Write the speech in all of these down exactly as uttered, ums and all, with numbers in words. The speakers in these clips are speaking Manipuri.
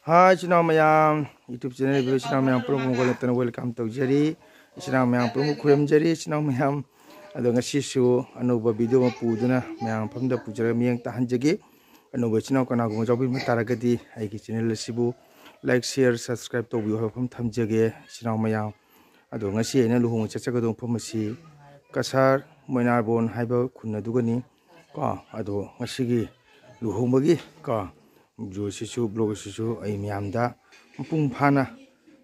ꯍꯥꯏ ꯏꯆꯤꯟ ꯏꯅꯥꯎ ꯃꯌꯥꯝ, YouTube channel ꯏꯕꯤꯌꯨ ꯏꯆꯤꯟ ꯏꯅꯥꯎ ꯃꯌꯥꯝ ꯄꯨꯝꯅꯃꯛ ꯅꯠꯇꯅ welcome ꯇꯧꯖꯔꯤ꯫ ꯏꯆꯤꯟ ꯏꯅꯥꯎ ꯃꯌꯥꯝ ꯄꯨꯝꯅꯃꯛ ꯈꯨꯔꯨꯝꯖꯔꯤ ꯏꯆꯤꯟ ꯏꯅꯥꯎ ꯃꯌꯥꯝ꯫ ꯑꯗꯣ ꯉꯁꯤꯁꯨ ꯑꯅꯧꯕ video ꯑꯃ ꯄꯨꯗꯨꯅ ꯃꯌꯥꯝ ꯃꯐꯝꯗ ꯄꯨꯖꯔꯒ ꯃꯤꯠꯌꯦꯡ ꯇꯥꯍꯟꯖꯒꯦ꯫ ꯑꯅꯧꯕ ꯏꯆꯤꯟ ꯏꯅꯥꯎ ꯀꯅꯥꯒꯨꯝꯕ ꯌꯥꯎꯕꯤꯕ ꯇꯥꯔꯒꯗꯤ ꯑꯩꯒꯤ channel ꯑꯁꯤꯕꯨ like, share, subscribe ꯇꯧꯕꯤꯌꯨ ꯍꯥꯏꯕ ꯋꯥꯐꯝ ꯊꯝꯖꯒꯦ ꯏꯆꯤꯟ ꯏꯅꯥꯎ ꯃꯌꯥꯝ꯫ ꯑꯗꯣ ꯉꯁꯤ ꯑꯩꯅ ꯂꯨꯍꯣꯡꯕ ꯆꯠꯆꯒꯗꯧꯕ ꯃꯐꯝ ꯑꯁꯤ ꯀꯁꯥꯔ ꯃꯣꯏꯅꯥꯔꯕꯣꯟ ꯍꯥꯏꯕ ꯈꯨꯟ ꯑꯗꯨꯒꯅꯤ ꯀꯣ꯫ ꯑꯗꯣ ꯉꯁꯤꯒꯤ ꯂꯨꯍꯣꯡꯕꯒꯤ ꯀꯣ video ꯁꯤꯁꯨ, vlog ꯁꯤꯁꯨ ꯑꯩ ꯃꯌꯥꯝꯗ ꯃꯄꯨꯡ ꯐꯥꯅ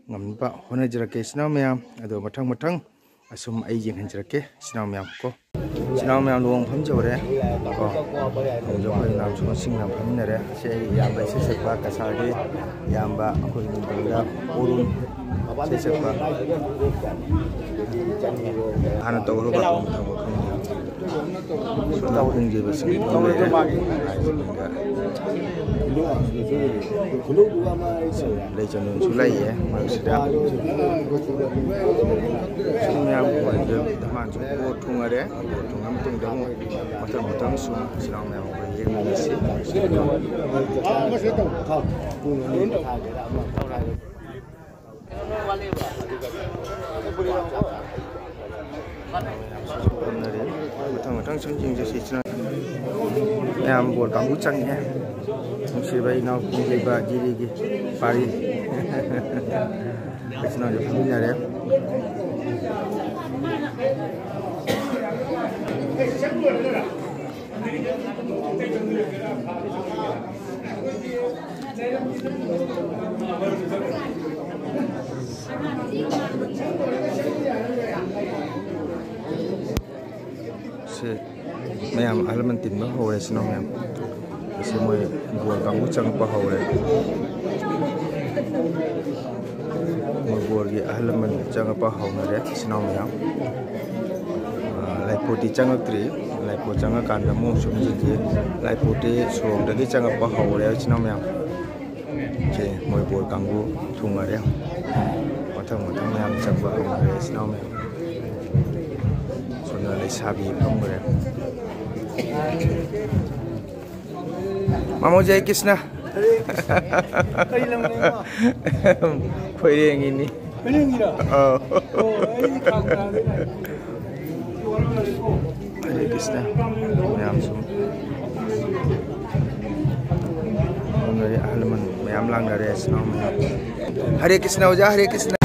ꯉꯝꯅꯕ ꯍꯣꯠꯅꯖꯔꯛꯀꯦ ꯏꯆꯤꯟ ꯏꯅꯥꯎ ꯃꯌꯥꯝ꯫ ꯑꯗꯣ ꯃꯊꯪ ꯃꯊꯪ ꯑꯁꯨꯝ ꯑꯩ ꯌꯦꯡꯍꯟꯖꯔꯛꯀꯦ ꯏꯆꯤꯟ ꯏꯅꯥꯎ ꯃꯌꯥꯝ ꯀꯣ꯫ ꯏꯆꯤꯟ ꯏꯅꯥꯎ ꯃꯌꯥꯝ ꯂꯨꯍꯣꯡꯐꯝ ꯌꯧꯔꯦ ꯀꯣ꯫ ꯂꯨꯍꯣꯡꯐꯝ ꯌꯧꯔꯦ, ꯏꯅꯥꯎꯁꯨ ꯃꯁꯤꯡ ꯌꯥꯝ ꯐꯝꯃꯤꯟꯅꯔꯦ꯫ ꯑꯁꯤ ꯑꯩ ꯏꯌꯥꯝꯕ ꯏꯁꯩ ꯁꯛꯄ ꯀꯁꯥꯔꯒꯤ ꯏꯌꯥꯝꯕ ꯑꯩꯈꯣꯏꯒꯤ ꯃꯇꯝꯗ ꯑꯣꯔꯨꯟ ꯏꯁꯩ ꯁꯛꯄ꯫ ꯍꯥꯟꯅ ꯇꯧꯔꯕ ꯃꯇꯝ ꯈꯪꯗꯦ꯫ ꯁꯣꯝꯗ ꯈꯣꯡꯖꯩꯕꯁꯤꯡ ꯂꯩꯔꯦ꯫ ꯂꯩ ꯆꯟꯗꯣꯟꯁꯨ ꯂꯩꯌꯦ ꯃꯔꯛꯁꯤꯗ꯫ ꯁꯨꯝ ꯃꯌꯥꯝ ꯀꯣꯏꯕꯗ ꯙꯃꯥꯟꯁꯨ ꯕꯣꯔ ꯊꯨꯡꯉꯔꯦ꯫ ꯕꯣꯔ ꯊꯨꯡꯉ ꯃꯇꯨꯡꯗ ꯑꯃꯨꯛ ꯃꯊꯪ ꯃꯊꯪ ꯁꯨꯝ ꯏꯆꯤꯟ ꯏꯅꯥꯎ ꯃꯌꯥꯝ ꯑꯩꯈꯣꯏ ꯌꯦꯡꯃꯤꯟꯅꯁꯤ꯫ ꯃꯊꯪ ꯃꯊꯪ ꯁꯨꯝ ꯌꯦꯡꯖꯁꯤ ꯏꯆꯤꯟ ꯏꯅꯥꯎ꯫ ꯃꯌꯥꯝ ꯕꯣꯔ ꯀꯥꯡꯕꯨ ꯆꯪꯉꯦ꯫ ꯅꯨꯡꯁꯤꯕ ꯏꯅꯥꯎ ꯄꯨꯡꯂꯩꯕ ꯖꯤꯔꯤꯒꯤ ꯄꯥꯔꯤ꯫ ꯏꯆꯤꯟ ꯏꯅꯥꯎꯁꯨ ꯐꯝꯃꯤꯟꯅꯔꯦ꯫ ꯁꯤ ꯃꯌꯥꯝ ꯑꯍꯜ ꯂꯃꯟ ꯇꯤꯟꯕ ꯍꯧꯔꯦ ꯏꯆꯤꯟ ꯏꯅꯥꯎ ꯃꯌꯥꯝ꯫ ꯑꯁꯤ ꯃꯣꯏ ꯕꯣꯔ ꯀꯥꯡꯕꯨ ꯆꯪꯉꯛꯄ ꯍꯧꯔꯦ꯫ ꯃꯣꯏ ꯕꯣꯔꯒꯤ ꯑꯍꯜ ꯂꯃꯟ ꯆꯪꯉꯛꯄ ꯍꯧꯅꯔꯦ ꯏꯆꯤꯟ ꯏꯅꯥꯎ ꯃꯌꯥꯝ꯫ ꯑꯥ, ꯂꯥꯏꯄꯣꯠꯇꯤ ꯆꯪꯉꯛꯇ꯭ꯔꯤ꯫ ꯂꯥꯏꯄꯣꯠ ꯆꯪꯉꯀꯥꯟꯗ ꯑꯃꯨꯛ ꯁꯨꯝ ꯌꯦꯡꯁꯤ꯫ ꯂꯥꯏꯄꯣꯠꯇꯤ ꯁꯣꯔꯣꯛꯇꯒꯤ ꯆꯪꯉꯛꯄ ꯍꯧꯔꯦ ꯏꯆꯤꯟ ꯏꯅꯥꯎ ꯃꯌꯥꯝ꯫ ꯁꯤ ꯃꯣꯏ ꯕꯣꯔ ꯀꯥꯡꯕꯨ ꯊꯨꯡꯉꯔꯦ꯫ ꯃꯊꯪ ꯃꯊꯪ ꯃꯌꯥꯝ ꯆꯪꯕ ꯍꯧꯅꯔꯦ ꯏꯆꯤꯟ ꯏꯅꯥꯎ ꯃꯌꯥꯝ꯫ ꯁꯣꯝꯗ ꯂꯩꯁꯥꯕꯤ ꯐꯝꯈ꯭ꯔꯦ꯫ ꯃꯃꯣ ꯖꯦ ꯀ꯭ꯔꯤꯁꯅ꯫ ꯀꯔꯤ ꯂꯝꯒꯤꯅꯣ? ꯈꯣꯏꯔꯦꯡꯒꯤꯅꯤ꯫ ꯈꯣꯏꯔꯦꯡꯒꯤꯔꯣ? ꯑꯧ꯫ ꯑꯣ, ꯑꯩ ꯈꯪꯗ꯭ꯔꯦ꯫ ꯍꯔꯦ ꯀ꯭ꯔꯤꯁꯅ꯫ ꯃꯌꯥꯝ ꯁꯨꯝ ꯂꯥꯡꯅꯔꯦ, ꯑꯍꯜ ꯂꯃꯟ ꯃꯌꯥꯝ ꯂꯥꯡꯅꯔꯦ, ꯏꯆꯤꯟ ꯏꯅꯥꯎ ꯃꯌꯥꯝ꯫ ꯍꯔꯦ ꯀ꯭ꯔꯤꯁꯅ ꯑꯣꯖꯥ, ꯍꯔꯦ ꯀ꯭ꯔꯤꯁꯅ꯫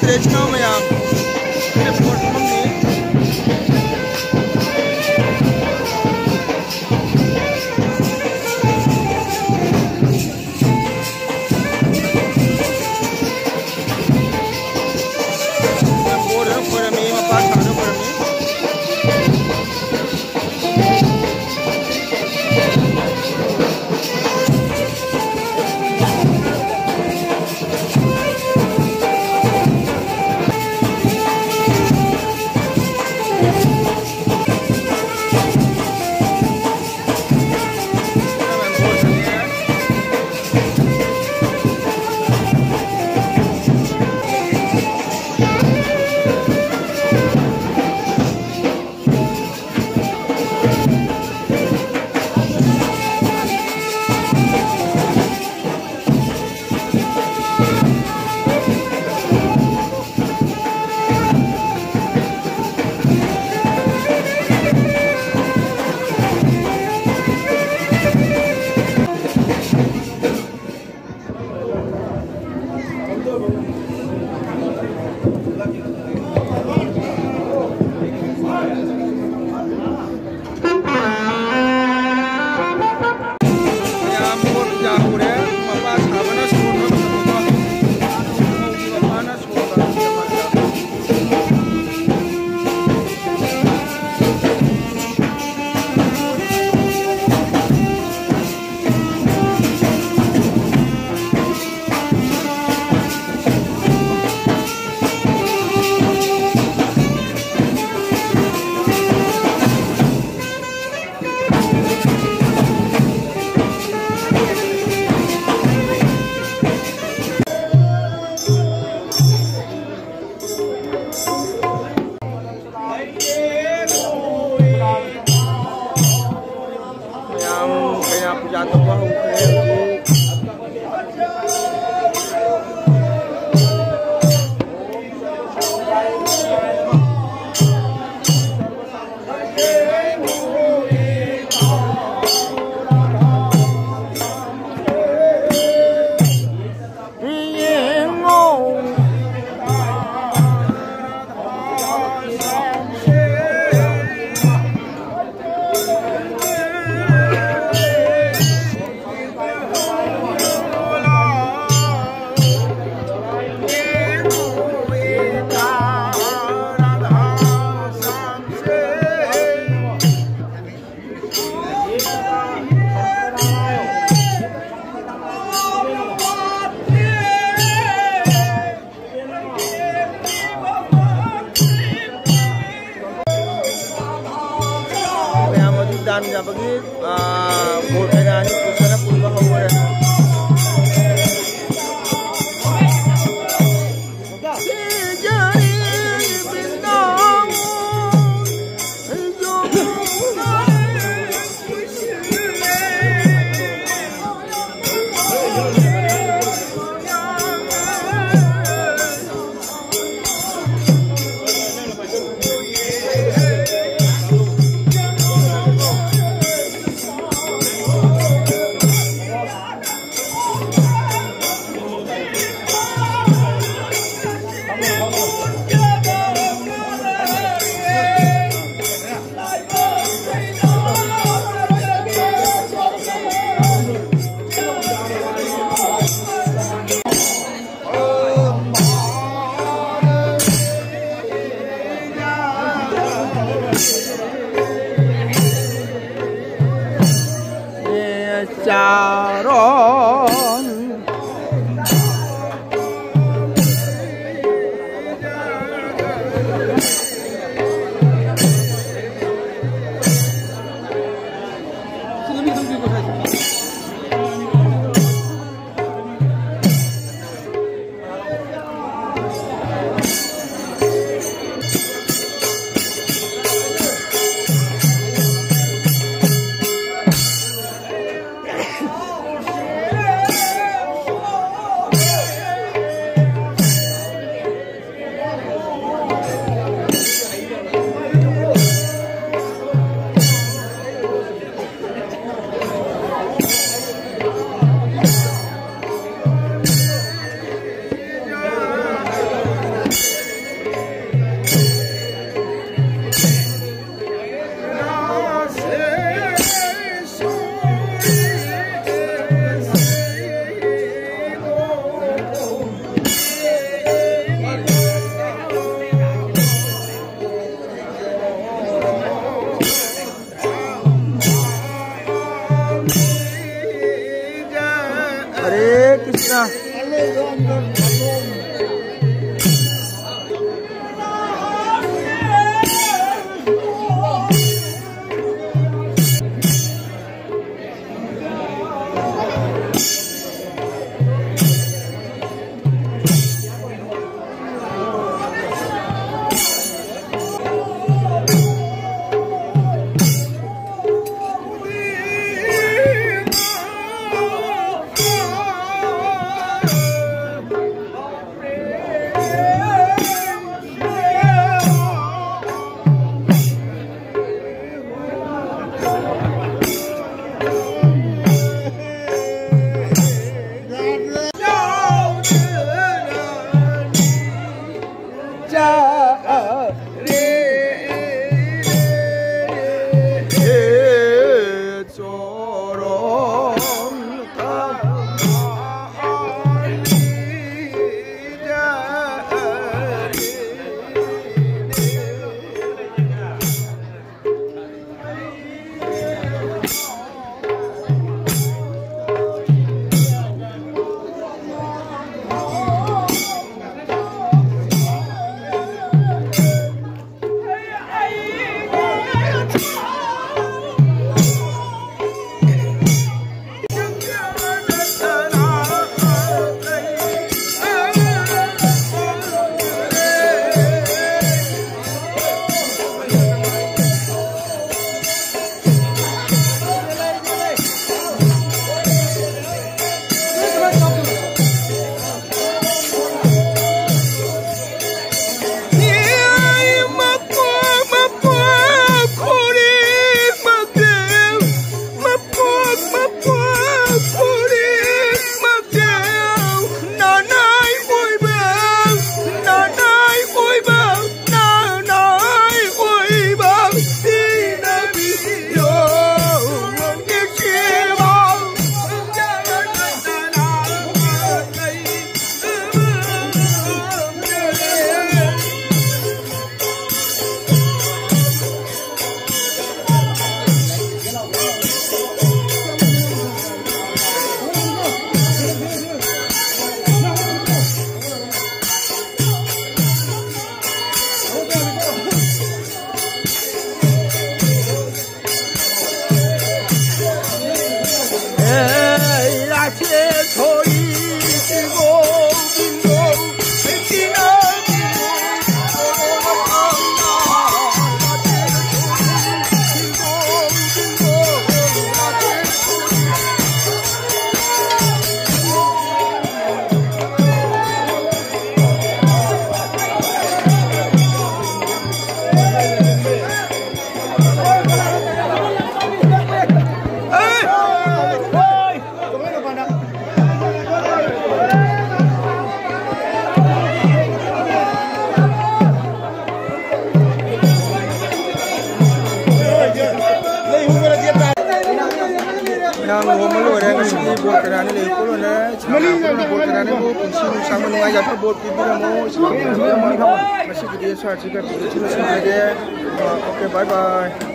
ꯏꯆꯤꯟ ꯏꯅꯥꯎ ꯃꯌꯥꯝ, ꯑꯩꯅ ꯄꯣꯠ ꯐꯝꯃꯤ꯫ ꯕꯣꯔꯗꯨꯅ ꯈꯣꯏꯔꯝꯃꯤ, ꯃꯄꯥ ꯁꯥꯗꯨꯅ ꯈꯣꯏꯔꯝꯃꯤ꯫ ꯀꯅꯥꯅ ꯂꯩ ꯀꯣꯠꯂꯣꯅꯦ? ꯀꯅꯥꯅ ꯕꯣꯜ ꯄꯨꯟꯁꯤ ꯅꯨꯡꯁꯥꯡꯕ ꯅꯨꯡꯉꯥꯏ ꯌꯥꯏꯐꯕ ꯕꯣꯜ ꯄꯤꯕꯤꯔꯝꯃꯣ꯫ ꯉꯁꯤꯒꯤꯗꯤ ꯁ꯭ꯋꯥꯏꯁꯤꯒ ꯂꯣꯏꯁꯤꯜꯂꯁꯤ꯫ OK, bye bye꯫